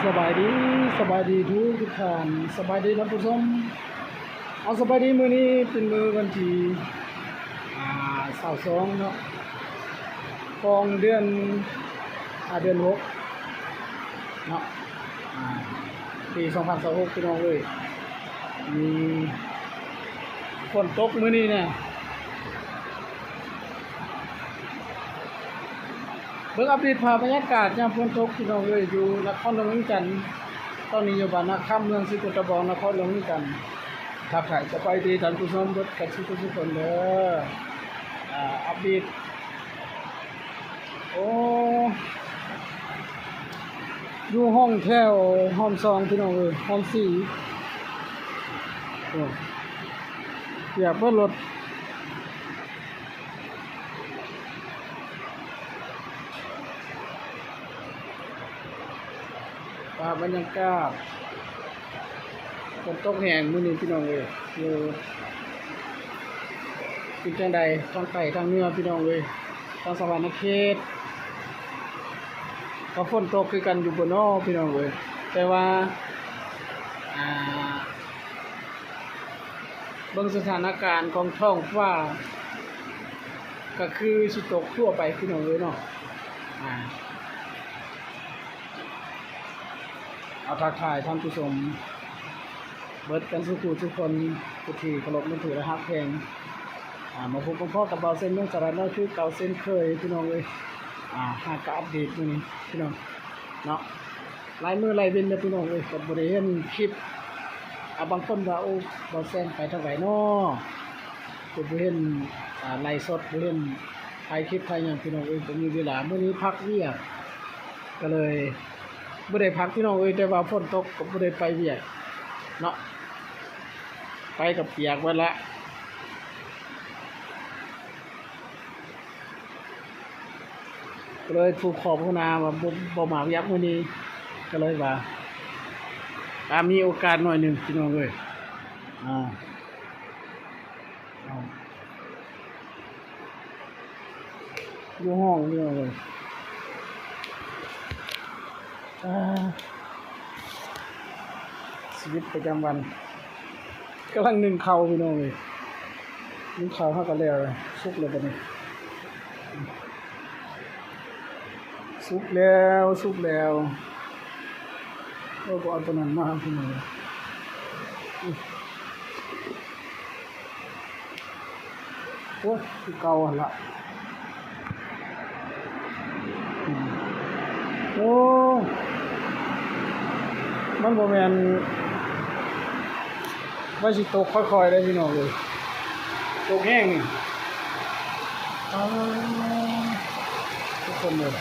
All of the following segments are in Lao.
ສະບາຍດີ, ສະບາຍດີທຸກໆທ່ານ, ສະບາຍດີທ່ານຜູ້ຊົມ. ເອົາ ສະບາຍດີ, ມື້ນີ້ເປັນມື້ວັນທີ ອ່າ ຊາວສອງເນາະ ຂອງເດືອນ ອ່າ ເດືອນຫົກເນາະ ອ່າ ປີສອງພັນຊາວຫົກ ພີ່ນ້ອງເອີຍ. ມີຝົນຕົກມື້ນີ້ນະ. ເບິ່ງອັບເດດພາບບັນຍາກາດຍາມຝົນຕົກ ພີ່ນ້ອງເອີຍ, ຢູ່ນະຄອນຫຼວງວຽງຈັນ, ຕອນນີ້ຢູ່ບ້ານນາຄຳ ເມືອງສີໂຄດຕະບອງ ນະຄອນຫຼວງວຽງຈັນ. ທັກທາຍສະບາຍດີທ່ານຜູ້ຊົມເບິດກັນສູ່ທຸກຄົນເດີ. ອ່າ ອັບເດດ ໂອ້ ຢູ່ຫ້ອງແຖວຫ້ອງສອງ ພີ່ນ້ອງເອີຍ, ຫ້ອງສີ່ ໂອ້ ປຽກເບິດລົດ. ພາບບັນຍາກາດ ຝົນຕົກແຮງມື້ນີ້ ພີ່ນ້ອງເອີຍ. ຢູ່ ເປັນຈັ່ງໃດທາງໃຕ້ທາງເໜືອ ພີ່ນ້ອງເອີຍ, ທາງສະຫວັນນະເຂດ ກໍຝົນຕົກຄືກັນຢູ່ບໍ່ນໍ ພີ່ນ້ອງເອີຍ? ແຕ່ວ່າ ອ່າ ເບິ່ງສະຖານະການຂອງທ້ອງຟ້າ ກໍຄືຊິຕົກທົ່ວໄປ ພີ່ນ້ອງເອີຍເນາະ. ອ່າ ເອົາ ທັກທາຍທ່ານຜູ້ຊົມເບິດກັນສູ່ຜູ້ສູ່ຄົນ ຜູ້ທີ່ເຄົາລົບນັບຖື ແລະ ຮັກແພງ. ອ່າ ມາພົບມາພໍ້ກັບບ່າວເຊນ ເມືອງສະຫຼາດນ້ອຍ ຄືເກົ່າເຊັ່ນເຄີຍ ພີ່ນ້ອງເອີຍ. ອ່າ ຫາກະອັບເດດມື້ນີ້ ພີ່ນ້ອງເນາະ. ຫຼາຍມື້ຫຼາຍເວັນແລ້ວ ພີ່ນ້ອງເອີຍ ກໍບໍ່ໄດ້ເຫັນຄລິບ. ອ່າ ບາງຄົນວ່າ ໂອ້ ບ່າວແຊນໄປທາງໃດນໍ ຄືບໍ່ເຫັນ ອ່າ ໄລຟ໌ສົດ ບໍ່ເຫັນຖ່າຍຄລິບຖ່າຍຫຍັງ ພີ່ນ້ອງເອີຍ. ບໍ່ມີເວລາ, ມື້ນີ້ພັກວຽກ ກໍເລີຍບໍ່ໄດ້ພັກ ພີ່ນ້ອງເອີຍ. ແຕ່ວ່າຝົນຕົກກໍບໍ່ໄດ້ໄປວຽກເນາະ, ໄປກໍປຽກເບິດລະ. ກໍເລີຍຜູ້ຂອບຫົວໜ້າວ່າບໍ່ ບໍ່ມາວຽກມື້ນີ້ ກໍເລີຍວ່າ ອ່າ ມີໂອກາດໜ້ອຍໜຶ່ງ ພີ່ນ້ອງເອີຍ. ອ່າ ຢູ່ຫ້ອງ ພີ່ນ້ອງເອີຍ. ອ່າ ຊີວິດປະຈຳວັນ ກຳລັງໜຶ້ງເຂົ້າ ພີ່ນ້ອງເອີຍ. ໜຶ້ງເຂົ້າເຮົາກໍແລ້ວ ສຸກແລ້ວບັດນີ້ ສຸກແລ້ວ ສຸກແລ້ວ. ໂອ້ ບໍ່ເອົາຕົວນັ້ນມາ ພີ່ນ້ອງເອີຍ. ໂອ້ຍ ຄືເກົ່າຫັ້ນລະ. ໂອ້ ມັນບໍ່ແມ່ນວ່າຊິຕົກຄ່ອຍໆເດ້ ພີ່ນ້ອງເອີຍ, ຕົກແຮງນີ້. ອ້າ ທຸກຄົນເອີຍ.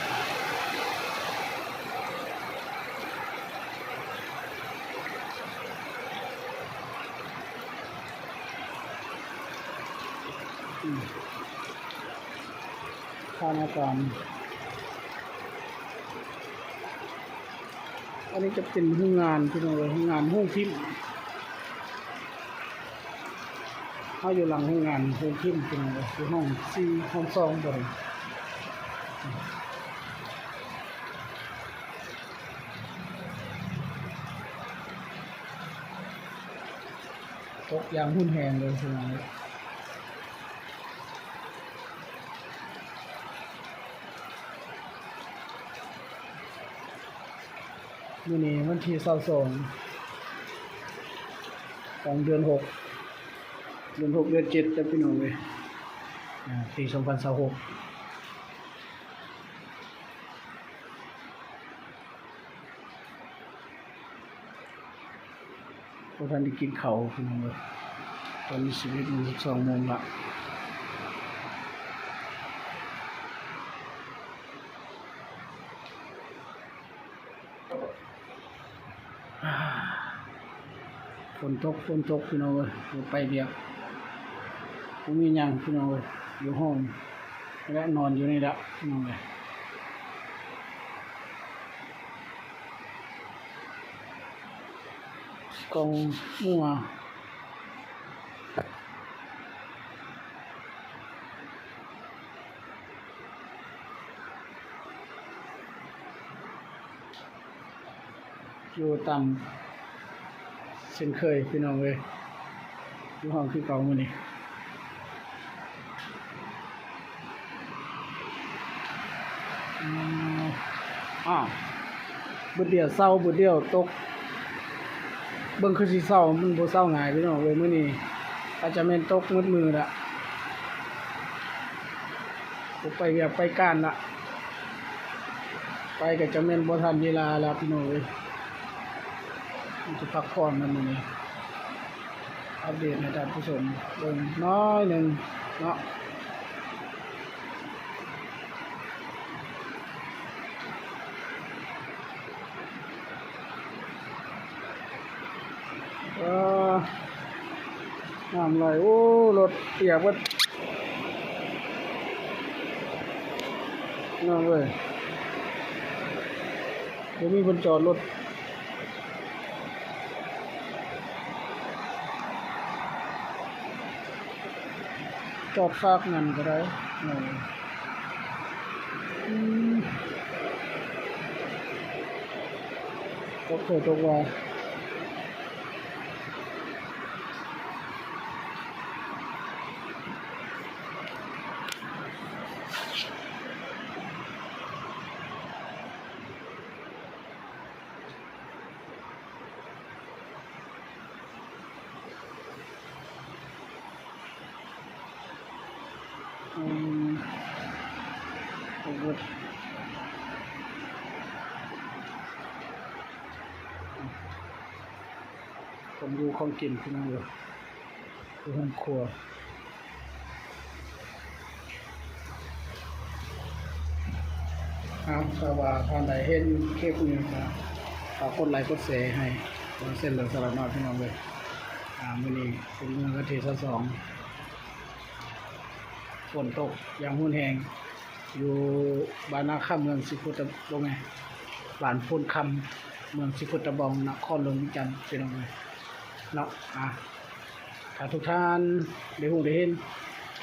ອືມ ທາງອາການ ອັນນີ້ຈະເປັນໂຮງງານ ພີ່ນ້ອງເອີຍ, ໂຮງງານໂຮງພິມ. ເຮົາຢູ່ຫຼັງໂຮງງານໂຮງພິມ ພີ່ນ້ອງເອີຍ, ຢູ່ຫ້ອງສີ່ ຫ້ອງສອງ ບ່ອນ ຕົກຢ່າງຮຸນແຮງເລີຍ ພີ່ນ້ອງເອີຍ. ມື້ນີ້ວັນທີຊາວສອງ ຂອງເດືອນຫົກ ເດືອນຫົກ ເດືອນເຈັດ ເດີ ພີ່ນ້ອງເອີຍ, ອ່າ ປີສອງພັນຊາວຫົກ. ບໍ່ທັນໄດ້ກິນເຂົ້າ ພີ່ນ້ອງເອີຍ, ຕອນນີ້ສິບເອັດໂມງ ສິບສອງໂມງລະ. ຝົນຕົກ ຝົນຕົກ ພີ່ນ້ອງເອີຍ, ບໍ່ໄປວຽກ ບໍ່ມີຫຍັງ ພີ່ນ້ອງເອີຍ, ຢູ່ຫ້ອງ ແລະ ນອນຢູ່ນີ້ລະ ພີ່ນ້ອງເອີຍ. ກອງງົວ. ໂ ຢູ່ຕາມເຊັ່ນເຄີຍພີ່ນ້ອງເອີຍ ຢູ່ຫ້ອງຄືເກົ່າມື້ນີ້. ອືມ ອ້າວ ບຶດດຽວເຊົາ ບຶດດຽວຕົກ ເບິ່ງຄືຊິເຊົາ ມັນບໍ່ເຊົາງ່າຍພີ່ນ້ອງເອີຍ. ມື້ນີ້ອາດຈະແມ່ນຕົກໝົດມື້ລະ ບໍ່ໄປວຽກໄປການລະ ໄປກໍຈະແມ່ນບໍ່ທັນເວລາລະພີ່ນ້ອງເອີຍ. ມີແຕ່ພັກຜ່ອນນຳມື້ນີ້ ອັບເດດໃຫ້ທ່ານຜູ້ຊົມເບິ່ງໜ້ອຍໜຶ່ງເນາະ. ເອີ ນ້ຳໄຫຼ ໂອ້ ລົດປຽກເບິດ ນ້ອງເອີຍ ບໍ່ມີບ່ອນຈອດລົດ. ຈອດຟາກນັ້ນກໍໄດ້ ເອີ ອືມ ຕົກເຖິຕົກວ່າ. ອືມ ຂອງຢູ່ຂອງກິນພີ່ນ້ອງເອີຍ ຢູ່ເຮືອນຄົວ. ເອົາ ຖ້າວ່າທ່ານໃດເຫັນຄລິບນີ້ກໍຝາກກົດໄລກົດແຊໃຫ້ ເຊັ່ນເລື່ອງສາລະນ້ອຍພີ່ນ້ອງເອີຍ. ອາ ມື້ນີ້ເປັນມື້ວັນທີຊາວສອງ ຝົນຕົກຢ່າງຮຸນແຮງ ຢູ່ບ້ານນາຄຳ ເມືອງສີໂຄດຕະ ບໍ່ແມ່ນ ບ້ານໂພນຄຳ ເມືອງສີໂຄດຕະບອງ ນະຄອນຫຼວງວຽງຈັນ ພີ່ນ້ອງເອີຍເນາະ. ອາ ຖ້າທຸກທ່ານໄດ້ຮູ້ໄດ້ເຫັນ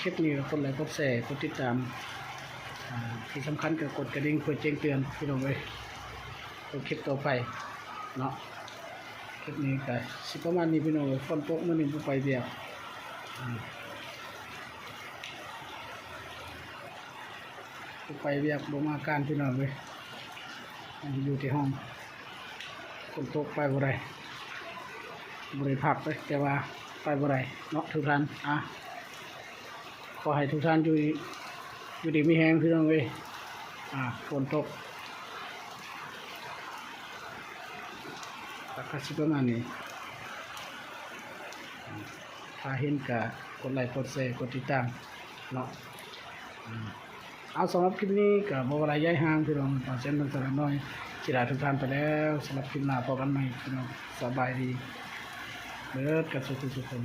ຄລິບນີ້ ກໍກົດໄລກົດແຊ ກົດຕິດຕາມ ອາ ທີ່ສຳຄັນກໍກົດກະດິ່ງເພື່ອແຈ້ງເຕືອນ ພີ່ນ້ອງເອີຍ ເພື່ອຄລິບຕໍ່ໄປເນາະ. ຄລິບນີ້ກໍຊິປະມານນີ້ ພີ່ນ້ອງເອີຍ ຝົນຕົກ ມື້ນີ້ບໍ່ໄປວຽກ ອາ ບໍ່ໄປວຽກ ບໍ່ມາການ ພີ່ນ້ອງເອີຍ ອັນນີ້ຢູ່ແຕ່ຫ້ອງ. ຝົນຕົກໄປບໍ່ໄດ້ ບໍ່ໄດ້ພັກເດ້ ແຕ່ວ່າໄປບໍ່ໄດ້ເນາະທຸກທ່ານ. ອາ ຂໍໃຫ້ທຸກທ່ານຢູ່ ຢູ່ດີມີແຮງ ພີ່ນ້ອງເອີຍ. ອາ ຝົນຕົກກໍຊິປະມານນີ້ ຖ້າເຫັນກໍກົດໄລກົດແຊ ກົດຕິດຕາມເນາະ. ອາ ເອົາ ສຳລັບຄລິບນີ້ກໍບໍ່ວ່າຫຼາຍໃຫຍ່ຫ່າງ ພີ່ນ້ອງ ຕອນເຊັ່ນເລື່ອງສາລະນ້ອຍ ຊິລາທຸກທ່ານໄປແລ້ວ. ສຳລັບຄລິບໜ້າພົບກັນໃໝ່ ພີ່ນ້ອງ ສະບາຍດີເບິດກັນສູ່ທຸກຄົນ.